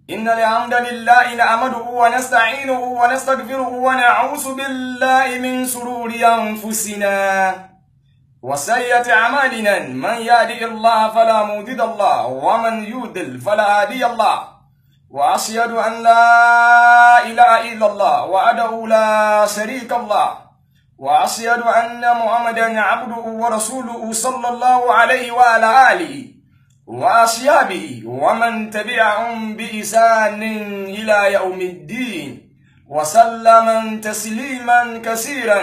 إن الحمد لله نحمده ونستعينه ونستغفره ونعوذ بالله من شرور أنفسنا وسيئة أعمالنا من يهده الله فلا مضل له ومن يضلل فلا هادي له وأشهد أن لا إله إلا الله وحده لا شريك له وأشهد أن محمدا عبده ورسوله صلى الله عليه وعلى آله وأصحابه ومن تبعهم بإحسان إلى يوم الدين وسلم تسليما كثيرا.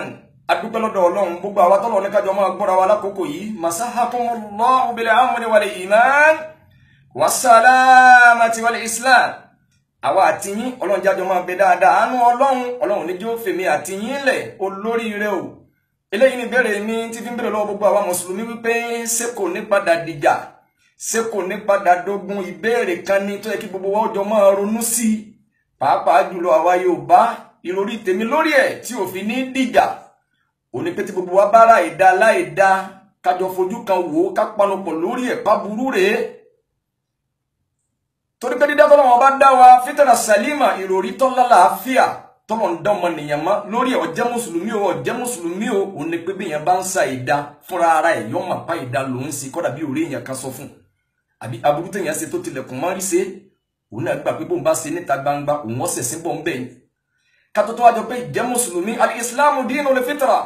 Adúpẹ́ lọ́dọ̀ Ọlọ́run gbogbo àwa tọ́lọ̀ ní kájọ máa gbọ́ra wa lákòókò yìí. Masahakumullahu bil amni wal iman wassalamati wal islam. Àwa àti yín Ọlọ́run jájọ máa bẹ dáadáa. Àánú Ọlọ́run Ọlọ́run níjó fèmí àti yín lẹ̀ olóríire o. Eléyìí ni ìbéèrè mi tí fi ń béèrè lọ́wọ́ gbogbo àwa mùsùlùmí wípé ṣé kò ní padà dìjà, ṣé kò ní padà dógun? Ìbéèrè kan ni tó yẹ kí gbogbo wa ó jọ máa ronú sí, pàápàá jùlọ àwa Yorùbá. Ìròrí tèmi lórí ẹ̀ tí ò fi ní dìjà ó ní pé tí gbogbo wa bá ra ìdá láìdá kájọ fojú kan wò ó, ká panupọ̀ lórí ẹ̀ pàbúrú rèé. Torí pé dídá tọ́lọ́wọ́n bá dá wa fitra salima, ìròrí tọ́lá làáfíà tọ́lọ̀ ń dá ọmọnìyàn mọ́ lórí ẹ̀, ọ̀jẹ́ mùsùlùmí o, ọ̀jẹ́ mùsùlùmí o, ò ní pé bí èèyàn bá ń sa ìdá fúnra ara ẹ̀ yọ́ mà pa ìdá lòún sí, kọ́dà bí òrí èèyàn kan sọ fún àbí aburú téèyàn ṣe tó tilẹ̀kùn mọ́ rí ṣe, òun náà gbà pé bóun bá ṣe níta gbangba òun ọ̀sẹ̀ sí bọ̀ ń bẹ̀ ni. Kátó tó wá jọ pé ìjẹ́ mùsùlùmí, al-islamu dínú lè fitra,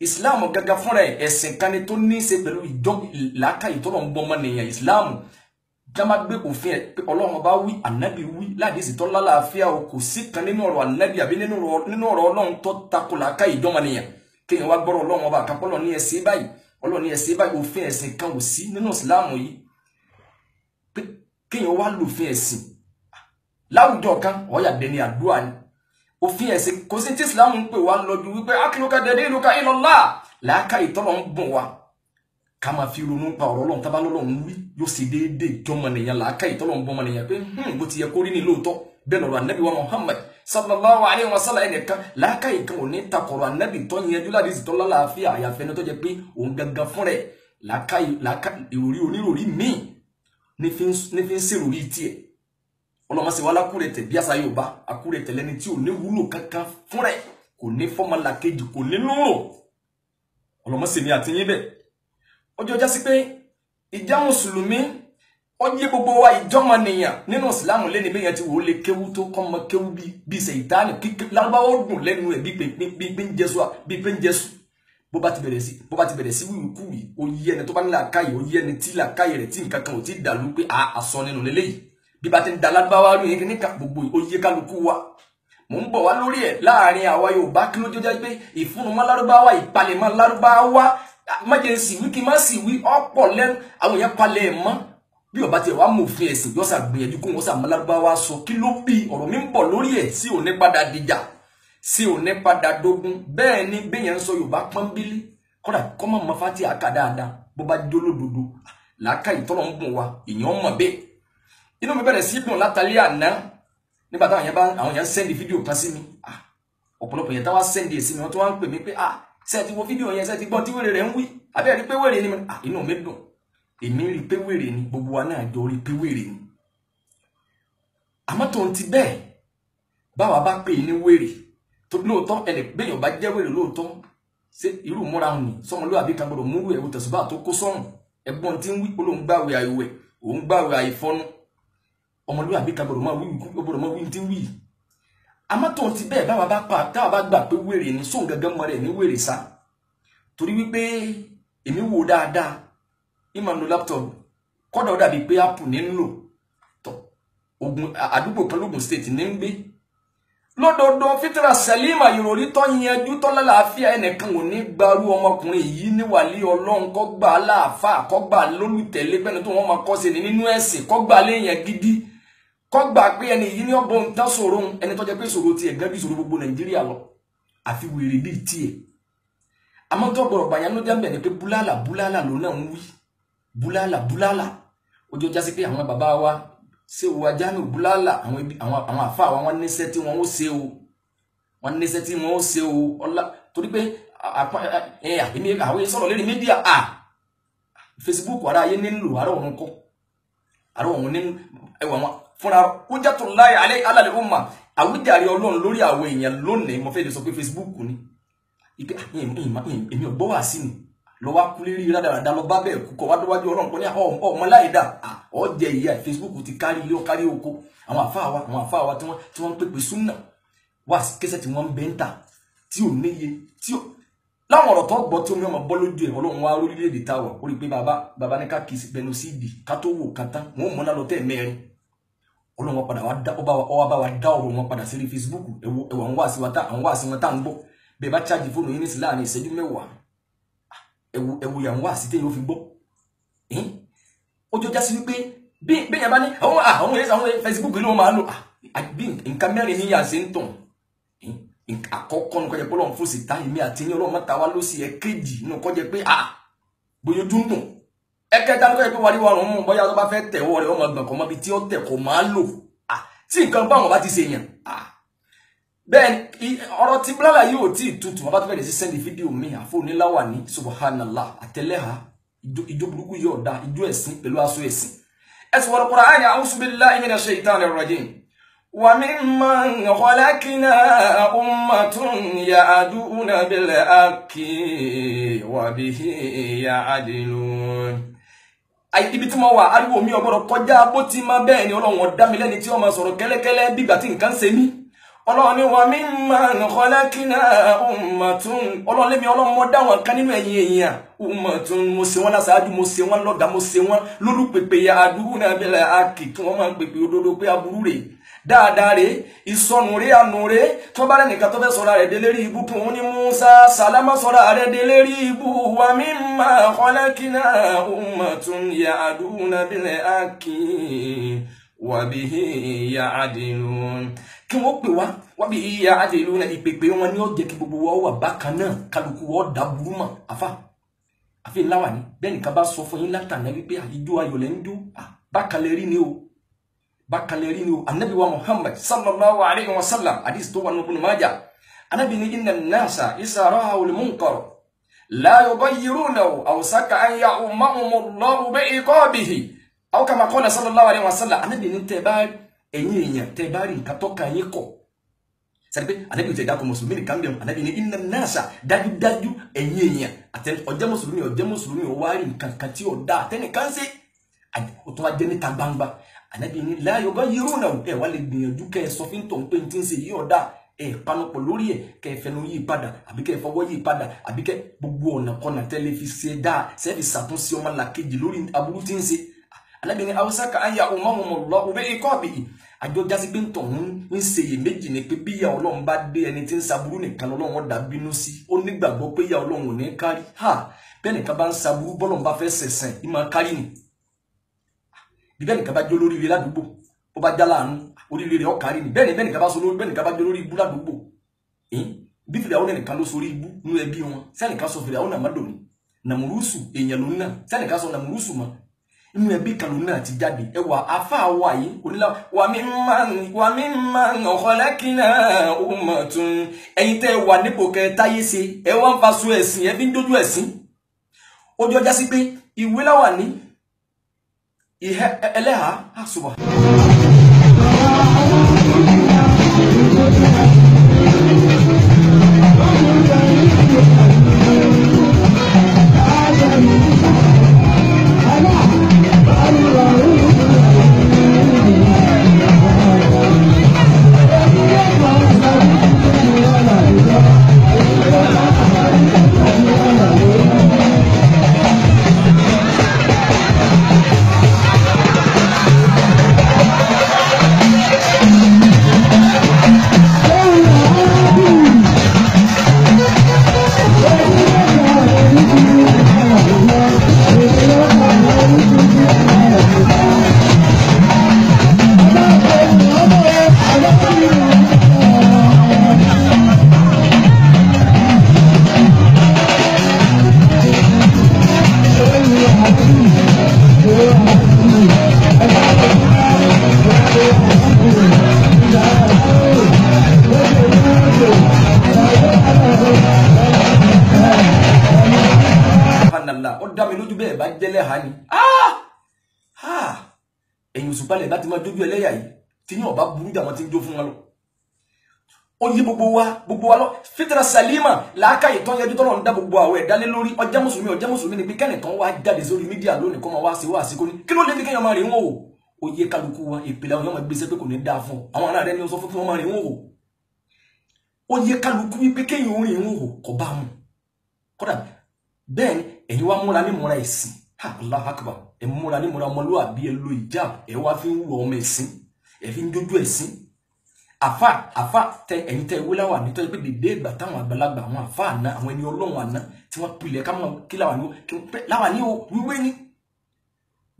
ìsìláàmù gẹ́gẹ́ fúnra ẹ̀ ẹ̀sìn kan ni tó ní í ṣe pẹ̀lú ìjọ làákàyè tọ́lọ̀ ń bọ́ ọmọnìyàn. Ìsìláàmù jama gbé òfin ẹ pé Ọlọ́run bá wí, ànábì wí, ládìsí tó lálàáfíà o, kò sí kan nínú ọ̀rọ̀ ànábì àbí nínú ọ̀rọ̀ Ọlọ́run tó takò làákàyè ìjọmọnìyàn. Kéèyàn wá gbọ́rọ̀ Ọlọ́run ọba àkàpọ̀ Ọlọ́run ní ẹ̀sìn báyìí, Ọlọ́run ní ẹ̀sìn báyìí, òfin ẹ̀sìn kan ò sí nínú ìsìláàmù yìí pé kéèyàn wá lòfin ẹ̀sìn láwùjọ kan ọ̀yà dẹni àdúrà ni. Òfin ẹ̀sìn kò sí tí ìsìláàmù ń pè wá lọ́jú wípé akílùkà daliluka ilallah, làákàyè tọ́lọ̀ ń bùn wa ká máa fi ronú pa ọ̀rọ̀ Ọlọ́run tábà lọ́lọ́run wí yóò ṣe déédéé jọmọnìyàn. Làákàyè tọ́lọ̀ ń bọ́ ọmọnìyàn pé bó ti yẹ kó rí ni lóòótọ́. Bẹ́ẹ̀ lọ́rọ̀ ànábì wa Muhammad sallallahu alayhi wa sallam, ẹnìkan làákàyè kan ò ní takọ̀rọ̀ ànábì tó yanjú láti sì tọ́lá láàfíà, àyàfẹ́ ni tó jẹ́ pé òun gangan fún rẹ̀ làákàyè ìròrí oníròrí míì ní fi ń ṣèròrí tiẹ̀. Ọlọ́mọṣẹ́ wa lákúrẹ̀ tẹ̀ bí àṣà Yorùbá, akúrẹ̀ tẹ̀ lẹ́ni tí ò ní wúlò kankan fún rẹ̀, kò ní fọ́mọlàkejì, kò ní lóró. Ọlọ́mọṣẹ́ mi àti yín bẹ́ẹ̀. Ọjọ́ jásí pé ìjà mùsùlùmí ó yé gbogbo wa ìjọmọnìyàn nínú ìsìlámù lẹ́ni bẹ́yẹn ti wò ó lè kéwú tó kọ́mọ kéwú bíi sèyítánì lárúbáwá dùn lẹ́nu ẹ̀ bíi pé ń jẹ́sù, bíi pé ń jẹ́sù. Bó bá ti bẹ̀rẹ̀ sí wíwíkúwì, ó yé ẹni tó bá ní làákàyè, ó yé ẹni tí làákàyè rẹ̀ tí nǹkan kan ò tí ì dàlú pé àsọ nínú lélẹ́yìí. Bí bá ti ń da lárúbáwá rí yẹn níka gbogbo ó yé kálukú wa. Mò ń bọ̀ wá lórí ẹ̀ láàrin àwa Yorùbá kí ló jọjá pé ìfúnnumọ́ lárúbáwá, ìpalẹ̀mọ́ lárúbáwá, májèǹsì wí kí má sì wí ọ̀pọ̀ lẹ́nu àwọn èèyàn palẹ̀ ẹ̀ mọ́. Bí ọba tiẹ̀ wá mú òfin ẹ̀sìn yọ sàgbìyànjú kó wọn sàmọ́ lárúbáwá sọ. Kí ló bí ọ̀rọ̀ mi ń bọ̀ lórí ẹ̀ sí ò ní padà dìjà, sí ò ní padà dógún. Bẹ́ẹ̀ ni béèyàn ń sọ Yorùbá pọ́nbílí, kọ́dà kọ́mọ̀ mọ́ fátì àkà dáadáa, bó bá jólódodo làákàyè tọ́lọ̀ ń bùn wa èèyàn mọ̀ bẹ́ẹ̀. Inú mi bẹ̀rẹ̀ sí dùn látàlí àná nígbà táwọn yẹn bá àwọn yẹn ń sẹ́ndì fídíò kan sí mi. Ọ̀pọ̀lọpọ̀ yẹn táwa sẹ́ndì ẹ̀ sí mi, wọ́n tún wá ń pè mí pé ṣé ti wo fídíò yẹn, ṣé ti gbọ́n tí wèrè rẹ̀ ń wí, àbí ẹ rí pé wèrè ni? Inú mi dùn, èmi rí pé wèrè ni, gbogbo wa náà jọ rí pé wèrè ni. Àmọ́ tó ń ti bẹ́ẹ̀ báwa bá pè é ní wèrè tó lóòótọ́, ẹnì béèyàn bá jẹ́ wèrè lóòótọ́, ṣé irú múra ni sọmọlúwàbí kan gbọdọ̀ múrú ẹ̀wù tẹ̀sùbá tó kó sọ́run? Ẹ̀gbọ́n tí ń wí olóhùn gbàwé àìwẹ̀, òun gbàwé àìfọ́nú. Ọmọlúwàbí kan gbọdọ̀ máa wí, gbọdọ̀ máa wí tí ń wí. Àmọ́ tó ń ti bẹ́ẹ̀ báwa bá pa táwa bá gbà pé wèrè ni, sóun gangan mọ́ rẹ̀ ní wèrè sá. Torí wípé èmi wò dáadáa, ìmọ̀ ń lo laptop, kọ́dà ó dàbí pé Apple ní ń lò tọ̀. Ogun àdúgbò kan lógun state ní ń gbé. Lódodo fitra salima, ìròrí tó yanjú tó lálàáfíà, ẹnìkan ò ní gbarú ọmọkùnrin yìí ní wàlí Ọlọ́run, kó gbà á láàfáà, kó gbà á lólùtẹ̀lé pẹ́ni tó wọ́n máa kọ́ sí ni nínú ẹ̀sìn, kó gbà á léèyàn gidi, kó gbà pé ẹni yìí ní ọ̀bọ̀n tán sọ̀rọ̀ ẹni tó jẹ́ pé sọ̀rọ̀ tiẹ̀ gẹ́gẹ́ bí sọ̀rọ̀ gbogbo Nàìjíríà lọ, àfi wèrè bíi tiẹ̀. Àmọ́ tó gbọ́dọ̀ bàyàn ló jẹ́ ń bẹ̀ ni pé búlálà búlálà ló náà ń wí, búlálà búlálà. Ojú ọjà sí pé àwọn bàbá wa ṣé o ajánù búlálà, àwọn àfa àwọn wọn níṣẹ́ tí wọ́n ó ṣe o, wọ́n níṣẹ́ tí wọ́n ó ṣe o. Ọlá torí pé àwọn sọ̀rọ̀ lórí mídíà, Facebook ara ayé nílò, ara òun kọ́, ara òun ní ẹwà wọn. fúnra hujjatullahi ala al-umma àwíjàre Ọlọ́run lórí àwọn èèyàn lónìí mo fẹ́ lè sọ pé Facebook ni ipe èmi ò gbọ́ wá sí ni lọ wá kú lérí rádaràda lọ bá bẹ́ẹ̀ kú kọ wá dọ́wájú Ọlọ́run kọ́ ní ọmọ láìda ọ jẹ ìyá Facebook ti kárí ilé ọkárí oko àwọn àfáà wa tí wọ́n ń pèpè súnà wá sí kẹsẹ̀ tí wọ́n ń bẹ́ ń tà tí ò níye tí ò láwọn ọ̀rọ̀ tó gbọ́ tí omi ọmọ bọ́ lójú ẹ̀ Ọlọ́run wá orílẹ̀-èdè tá a wà ó rí i pé bàbá ní ká kì í bẹnu sí ìdì ká tó wò kán tán wọn ò mọ́ná lọ tẹ́ mẹ́rin Ọlọ́run wa padà wá bá wa dá ọ̀rọ̀ wọn padà sí Facebook ẹ̀wọ̀ àwọn wáàsí wa tá àwọn wáàsí wọn tá ń gbọ́ bẹ́ẹ̀ bá chájì fóònù yín nísìnyí láàrin ìṣẹ́jú mẹ́wàá ẹ̀wù yà ń wáàsí téèyàn ó fi gbọ́ ó jọ jásí wípé bí yẹn bá ní àwọn Facebook ló máa lò bí nǹkan mẹ́rin ní yà ṣe ń tàn àkọ́kọ́ ní kọjá pé Ọlọ́run fòsì tá èmi àti yín Ọlọ́run mọ́ta wá ló sì ẹ̀kejì ní kọjá pé à bóyá ojú ń dùn ẹ̀kẹta ní kọjá pé wàá rí wàá rùn mú bóyá tó bá fẹ́ tẹ̀wọ́ rẹ̀ ọmọ gbọ̀n kọ́ mọ́bi tí ó tẹ̀ kọ́ máa lò tí nǹkan báwọn bá ti ṣe yàn bẹ́ẹ̀ ni ọ̀rọ̀ tí bílálà yóò tí ì tutù wọn bá tó bẹ̀rẹ̀ sí sẹ́ndì fídíò mi àfọ̀níláwà ní subhanallah àtẹlẹ́hà ijó burúkú yóò da ijó ẹ̀sìn pẹ̀lú aṣọ ẹ̀sìn ẹ̀sìn wal Qur'an a'udhu billahi minash shaitanir rajim. وممن خلقنا أمة يهدون بالحق وبه يعدلون. Ibi tí mo wà ariwo mi ò gbọ́dọ̀ kọjá bó ti máa bẹ́ẹ̀ ni Ọlọ́run ọ̀dá mi lẹ́ni tí ó máa sọ̀rọ̀ kẹ́lẹ́kẹ́lẹ́ bígbà tí nǹkan ṣe mí. Ọlọ́run ni wa mimman khalaqna ummatun Ọlọ́run lémi Ọlọ́run mo dá wọn kan nínú ẹ̀yin èèyàn ummatun mo ṣe wọ́n láṣáájú mo ṣe wọ́n lọ́gàá mo ṣe wọ́n lólùpèpè yahduna bil haqqi kí wọ́n máa pèpè òdodo pé aburú rèé dáadáa rèé ìsọnù rèé ànú rèé tó bá lẹ́nìkan tó fẹ́ sọ̀rọ̀ rẹ̀ délé rí ibú kún ní Musa Sàlámà sọ̀rọ̀ rẹ̀ délé rí ibú wa mimma khalaqna ummatun yahduna bil haqqi wa bihi ya'dilun. Kí wọ́n pè wá wa bihi ya'dilun ìpèpè wọn ni ó jẹ́ kí gbogbo wa wà bákan náà kálukú wọ́n dá burú mọ̀ àfà àfi ńlá wà ní bẹ́ẹ̀ nìkan bá sọ fún yín látàná wípé àyíjó ayọ̀ lẹ́ ń jó bákan lè rí ni o bákan lè rí ni o. Anabi wa Muhammad sallallahu alayhi wa sallam hadith tó wà ní Ibn Majah anabi ní inna an-nasa idha ra'aw al-munkar la yughayyirunahu awsaka an ya'ummahumullahu bi'iqabihi aw kama qala sallallahu alayhi wa sallam. Anabi ní tẹ́ bá ẹ̀yin èèyàn tẹ́ bá rí nǹkan tọ́ka yín kọ̀ sẹ́ni pé anabi tẹ̀ dákọ̀ mùsùlùmí nìkan bẹ̀rù anabi ní inna an-nasa dájúdájú ẹ̀yin èèyàn àtẹ ọjẹ́ mùsùlùmí ó wá rí nǹkan kan tí ó dá àtẹnìkan ṣe ó tún wá jẹ́ níta gbangba anabi ní la yughayyirunahu ẹ wá lè gbìyànjú kẹ́ ẹ sọ fún tòun pé n ti ń ṣe yí ọ̀dà ẹ panupọ̀ lórí ẹ kẹ́ ẹ fẹnu yí padà àbí kẹ́ ẹ fọwọ́ yí padà àbí kẹ́ gbogbo ọ̀nà kọ́nà tẹ́lẹ̀ fi ṣe dáa sẹ́ẹ̀fì ṣàtúnṣe ọmọ làkejì lórí aburú tí ń ṣe. Anabi ní awsaka an ya'ummahumullahu bi'iqabihi àjọ jásí pé ń tọ̀hún ń ṣe iyèméjì ni pé bí ìyà Ọlọ́run bá dé ẹni tí ń ṣaburú nìkan Ọlọ́run ọ̀dà bínú sí ó nígbàgbọ́ pé ìyà Ọlọ́run ò ní kárí ha bẹ́ẹ̀ nìkan bá ń ṣaburú bọ́lọ́run bá fẹ́ sẹ̀sẹ̀ ìmọ̀ kárí ni bí bẹ́ẹ̀ nìkan bá jó lórí ire ládùúgbò bó bá já láàánú oríire rẹ̀ ọ̀kárí ni bẹ́ẹ̀ ni bẹ́ẹ̀ nìkan bá so lórí bẹ́ẹ̀ nìkan bá jó lórí ibú ládùúgbò bí Fìràwọ́nà nìkan ló sorí ibú nínú ẹbí wọn sẹ́nìkan sọ Fìràwọ́nà má dòní Nàmúrúsù èèyàn ló ń nà sẹ́nìkan sọ Nàmúrúsù mọ́ inú ẹbí kan ló náà ti jáde ẹwà afá wa yìí onílà wà mimman khalaqna ummatun ẹ̀yin tẹ́ wà nípò kẹta yé ṣe ẹ wá ń fa so ẹ̀sìn ẹ fi ń dójú ẹ̀sìn ojú ọjà sí pé ìwé láwà ní ìhẹ ẹlẹ́hàá àṣùbà. Ó dá mi lójú bẹ́ẹ̀ bá jẹ́lẹ̀ ha ni. Ẹ̀yìn òṣùpá lẹ̀ bá ti máa jójú ẹlẹ́yà yìí tí yín ọba burú jà wọn ti ń jó fún wọn lọ. Ó yí gbogbo wa lọ. Fitra salima làákàyè tán yẹjú tọ́lọ̀ ń dá gbogbo àwọ̀ ẹ̀dá lé lórí. Ọjẹ́ mùsùlùmí ni pé kẹ́nìkan wá jáde sórí mídíà lónìí kó máa wá sí wá sí kó ní kí ló lè fi kéèyàn máa rìn wọ́n o. Ó yẹ kálukú wa ìpìlẹ̀ àwọn yóò máa gbèsè pé kò ní dáa fún ọ. Àwọn ará rẹ ni ó sọ fún kí wọ́n máa rìn wọ́n o. Ó yẹ kálukú wípé kéèyàn rìn wọ́n o kò bá mu. Kódà bẹ́ẹ̀ ni ẹ̀yin wá múra ní múra ẹ̀sìn. Allahu Akbar. Ẹ múra ní múra ọmọlúwàbí, ẹ lo ìjáàbù, ẹ wá fi ń wọ ọmọ ẹ̀sìn, ẹ fi ń jójú ẹ̀sìn. Àfà tẹ ẹ̀yin tẹ ìwé láwà nítorí pé dèdè ìgbà táwọn àgbàlagbà àwọn àfà àná àwọn ẹni ọlọ́run àná tí wọ́n pilẹ̀ ká mọ̀ kí láwà ní o wíwé ni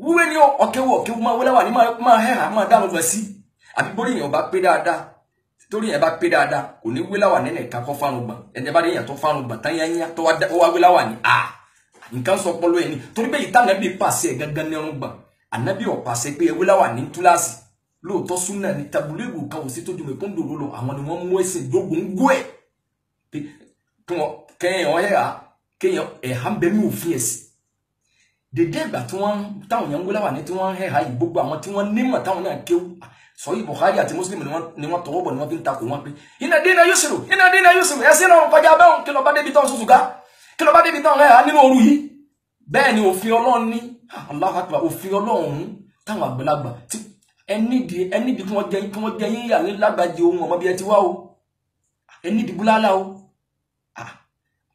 wíwé ni ọ̀kẹ́wọ̀ máa wé láwà ní máa hẹ́hà máa dá lọ́gbọ̀n sí. Àbí bórí èèyàn bá pé dáadáa torí èèyàn bá pé dáadáa kò ní wé láwà nínú ẹ̀ka kọ́ fáwọn gbọ̀n. Ẹni bá dé èèyàn tó fáwọn gbọ̀n tán yányá tó wá wé láwà ní à nǹkan sọ pọlọ ẹni torí pé ìta ànábì pàṣẹ gangan ní ọrùn gbọ̀n. Ànábì ò pàṣẹ pé ewé láwà ní túláàsì. Lóòótọ́ súnà ní tabuléègù kan ò sí tó ju mẹ́kún dòdò lọ. Àwọn ni wọ́n mú ẹ̀sìn dógóńgó ẹ̀ pé kí wọ́n kẹ́yìn ọ̀hẹ́ra kéèyàn ẹ̀há ń bẹ ní òfin ẹ̀sìn. Dèdè ìgbà tí wọ́n táwọn yẹn ń wé láwà ní tí wọ́n ń hẹ́ha yìí gbogbo àwọn tí wọ́n nímọ̀ táwọn náà kéwú sọyí Bukhari àti Muslim ni wọ́n tọwọ́ bọ̀ ni wọ́n fi ń takò wọn pé iná dínà yusru ẹ̀sìn náà kọjá bẹ́ẹ̀ kí ló bá débi tán sùsù ká kí ló bá débi tán hẹ́ha nínú òru yìí. Bẹ́ẹ̀ ni òfin Ọlọ́run ní Allahu Akbar. Òfin Ọlọ́run táwọn àgbàlagbà tí ẹni di kí wọ́n jẹ yín yà ní lágbàjì ohun ọmọ bí ẹ ti wá o. Ẹni di búlálà o.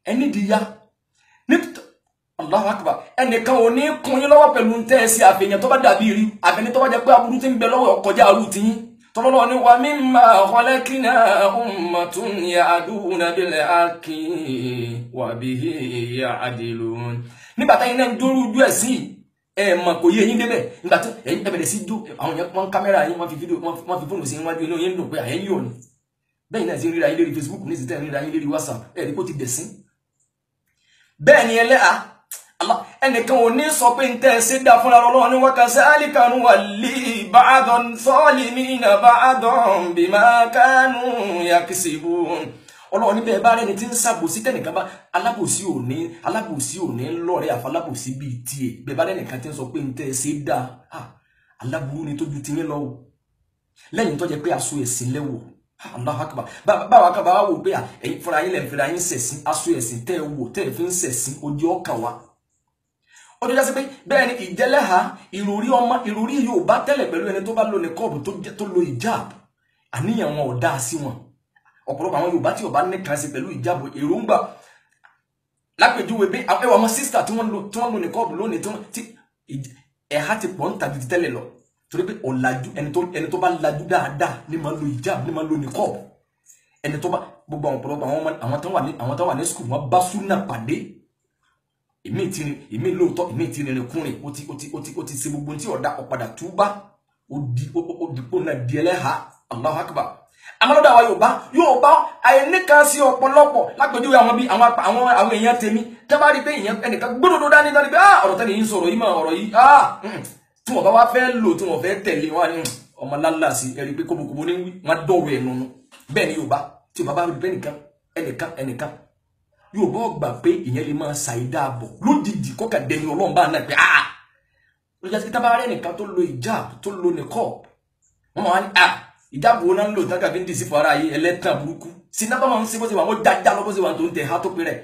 Ẹni di ya ní Allahu Akbar. Ẹnìkan ò ní kún yín lọ́wọ́ pẹ̀lú tẹ́ ẹ sí àfihàn tó bá dàbí rí àfẹni tó bá jẹ́ pé aburú ti ń bẹ lọ́wọ́ kọjá arú ti yín. Tọ́lọ́lọ́ ni wa mimma khalaqna ummatun ya'duna bil haqqi wa bihi ya'dilun. Nígbà táyìn náà ń dúró ojú ẹ̀ sí ẹ mọ̀ kò yé yín débẹ̀. Nígbà tí ẹ̀yin bẹ̀rẹ̀ sí jó àwọn yẹn wọ́n kámẹ́rà yín wọ́n fi fídíò wọ́n fi fóònù sí iwájú inú yín dùn pé àyẹ̀ yọ̀ ni. Bẹ́ẹ̀ náà ti ríra yín lérí Facebook ní ìsìtẹ́ ríra yín lérí WhatsApp ẹ̀ rí kó ti dẹ̀sín. Bẹ́ẹ̀ ni ẹlẹ́à ẹnìkan ò ní sọ pé ń tẹ́ ẹ ṣe dá fúnra Ọlọ́run ní wakazalika nuwalli ba'dan zalimina ba'dan bima kanu yaksibun. Ọlọ́run níbẹ̀ bá rẹni tí ń ṣàbòsí tẹnìkan bá alábòsí ò ní lọ́rẹ́ àfalábòsí bíi tiẹ̀. Bẹ́ẹ̀ bá rẹnìkan tí ń sọ pé ń tẹ́ ẹ ṣe dá aláburú ni tójú ti yín lọ o. Lẹ́yìn tó jẹ́ pé aṣọ ẹ̀sìn lẹ́wọ̀ Allahu Akbar. Báwa kan bá wà wò pé ẹ̀yin fúnra yín lẹ̀ ń fúnra yín ṣẹ̀sìn aṣọ ẹ̀sìn tẹ́ ẹ wò tẹ́ ẹ fi ń ṣẹ̀sìn ojú ọkàn wa. Ó tó jásí pé bẹ́ẹ̀ ni ìjẹ́lẹ́ha ìròrí ọmọ ìròrí Yorùbá tẹ́lẹ̀ pẹ̀lú ẹni tó bá lo nìkọ́ọ̀bù tó lo ìjáàbù àníyàn wọn ò dáa sí wọn. Ọ̀pọ̀lọpọ̀ àwọn Yorùbá tí ó bá nìkan ṣe pẹ̀lú ìjáàbù èròǹgbà lápèjúwe bí ẹwà ọmọ sísítà tí wọ́n lo nìkọ́ọ̀bù lónìí tí ẹ̀há ti pọ̀ ń tàbí ti tẹ́lẹ̀ lọ torí pé ọ̀làjú ẹni tó bá lajú dáadáa ní máa lo ìjáàbù ní máa lo nìkọ́ọ̀bù. Ẹni tó bá gbogbo àwọn ọ̀pọ̀lọpọ̀ àwọn tó wà ní skul wọn bá súnà pàdé. Èmi lóòótọ́ èmi ti rìnrìn kúnrin ó ti ṣe gbogbo tí ọ̀dà ọ̀padà túbá ó dìpọ̀ náà di ẹlẹ́hà Allahu Akbar. Àmọ́ lọ́dọ̀ àwọn Yorùbá àìníkan sí ọ̀pọ̀lọpọ̀ lápèjúwe àwọn bíi àwọn èèyàn tèmi tẹ́ bá rí pé èèyàn ẹnìkan gbódòdó dání dání pé ọ̀rọ̀ tẹ́lẹ̀ yìí ń sọ̀rọ̀ yìí mọ̀ ọ̀rọ̀ yìí tí wọ́n bá wá fẹ́ lò tí wọ́n fẹ́ tẹ̀lé wọn ni ọmọ lálá sí ẹ̀rí pé kóbókóbó ní wí wọn dọ̀rọ̀ ẹ̀ nùnú. Bẹ́ẹ̀ ni Yorùbá tí Yorùbá bá rí pé ẹnìkan Yorùbá gbà pé ìyẹn lè máa ṣàìdá bọ̀ lójijì kọ́kà dẹni Ọlọ́run bá náà pé ó jẹ́ sí tábà rẹ̀ nìkan tó lo ìjáàbù tó lo nìkọ́ wọ́n máa ní ìjáàbù wọn náà ń lò tán kàbí ń dì sí fún ara yìí ẹlẹ́tàn burúkú sinaba máa ń ṣe bó ṣe wà wọ́n dáadáa lọ bó ṣe wà tó ń tẹ̀ ha tó pé rẹ̀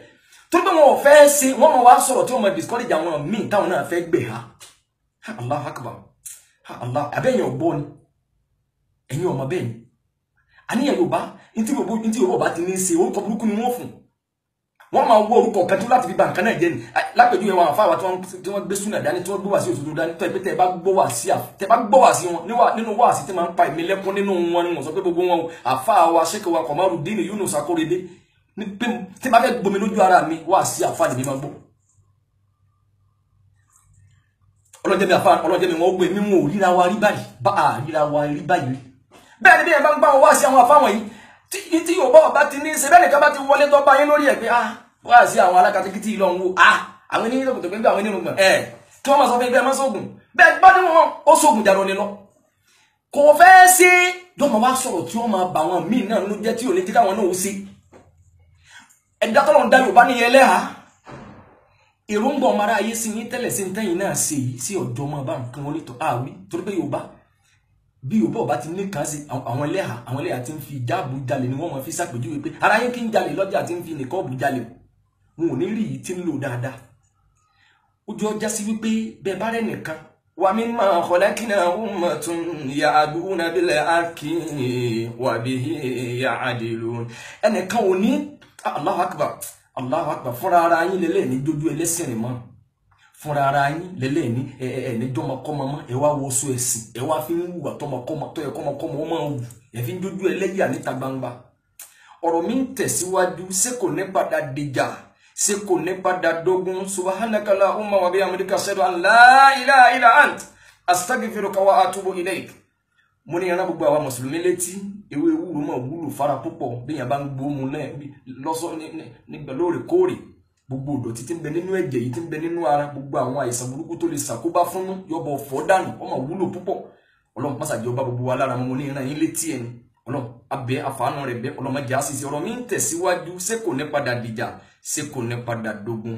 torí pé wọn ò fẹ́ ṣe wọ́n máa wá sọ̀rọ̀ tí wọ́n máa discourage àwọn míì táwọn náà fẹ́ gbé ha. Allahu Akbar. Allah abẹ́yẹn ọ̀gbọ́ ni ẹ̀yin ọmọ bẹ́ẹ̀ ni àníyàn Yorùbá ntí Yorùbá bá ti ní ṣe orúkọ burúkú ni wọ́n fún wọ́n máa wọ orúkọ kan tí láti fi ba nǹkan náà jẹ́ ni. Lápèjúwe wọn àfáwà tí wọ́n gbé súnà dání tí wọ́n gbé wá sí òdodo dání tó ẹ pé tẹ́ ẹ bá gbọ́ wá sí wọn nínú wá sí tí máa ń pa èmi lẹ́kún nínú wọn ni wọ́n sọ pé gbogbo wọn àfáwà Sheikh wa Komarudin Yunus Akorede tí bá fẹ́ gbomi lójú ara mi wá sí àfáà lèmi máa gbọ́. Ọlọ́jẹ́ mi àfáà ọlọ́jẹ́ mi wọ́n gbé mi wọn ò ríra wa rí báyìí bá a ríra wa rí báyìí. Bẹ́ẹ̀ ni bí ẹ bá ń bá wọn wá sí àwọn àfáà wọ̀nyí tí Yorùbá ọba ti ní í ṣe bẹ́ẹ̀ nìkan bá ti wọlé tó bá yín lórí ẹ̀ pé wá sí àwọn alákatakítí ìlọ ń wo àwọn ènìyàn tó kò tó pé àwọn ènìyàn gbọ̀n ẹ̀ tí wọ́n máa sọ fún ẹgbẹ́ máa sóògùn bẹ́ẹ̀ bá ní wọn ó sóògùn jàdọ̀ ni lọ. Kò fẹ́ sí dọ́mọ wá sọ̀rọ̀ tí wọ́n máa bà wọn míì náà ló jẹ́ tí ò ní tí káwọn náà ó sí. Ẹ̀dá tọ́lọ̀ ń da Yorùbá ní ẹlẹ́hà Èròǹgbà ọmọ ara ayé sí yín tẹ́lẹ̀ sí tẹ́yìn náà ṣe yìí sí ọjọ́ ọmọ bá nǹkan wọn nítọ́ àwí torí pé Yorùbá bí Yorùbá ọba ti ní kan sí àwọn ẹlẹ́hà tí ń fi ìjáàbù jalè ni wọ́n máa fi ṣàpèjúwe pé ara yín kí ń jalè lọ́jà tí ń fi nìkọ́ọ̀bù jalè, wọn ò ní rí yìí tí ń lò dáadáa. Ojú ọjà sí wípé bẹ́ẹ̀ bá rẹ̀ nìkan wa mimma khalaqna ummatun ya'duna bil haqqi wa bihi ya'dilun. Ẹnìkan ò ní Allahu akbar Allahu akbar fúnra ara yín lélẹ̀ ní jójú ẹlẹ́sìn rìn mọ́, fúnra ara yín lélẹ̀ ní ẹ ní jọmọkọ́mọ mọ́, ẹ wá wọṣọ ẹ̀sìn ẹ wá fi ń wùwà tọmọkọ́mọ tó yẹ kọ́mọkọ́mọ ó máa wù, ẹ fi ń jójú ẹlẹ́yà níta gbangba. Ọ̀rọ̀ mi ń tẹ̀síwájú, ṣé kò ní padà dìjà, ṣé kò ní padà dógún? Subhanaka Allahumma wa bihamdika ashhadu an la ilaha illa ant astaghfiruka wa atubu ilayk. Mo ní ìran gbogbo àwa mùsùlùmí létí, ewé ewúro mọ̀ wúlò fara púpọ̀ bí èèyàn bá ń gbóòmù náà lọ́sọ̀ nígbà lóòrèkóòrè. Gbogbo ìdọ̀tí tí ń bẹ nínú ẹ̀jẹ̀ yìí tí ń bẹ nínú ara, gbogbo àwọn àìsàn burúkú tó lè ṣàkóbá fúnnú yọbọ̀ fọ́ dànù, ọmọ wúlò púpọ̀. Ọlọ́run pàṣàjì ọba gbogbo wa lára, mo ní ìran yín létí ẹni. Ọlọ́run abẹ àfààní rẹ̀ bẹ́, Ọlọ́run má jẹ́ àṣìṣe. Ọ̀rọ̀ mi ń tẹ̀síwájú, ṣé kò ní padà dìjà, ṣé kò ní padà dógún?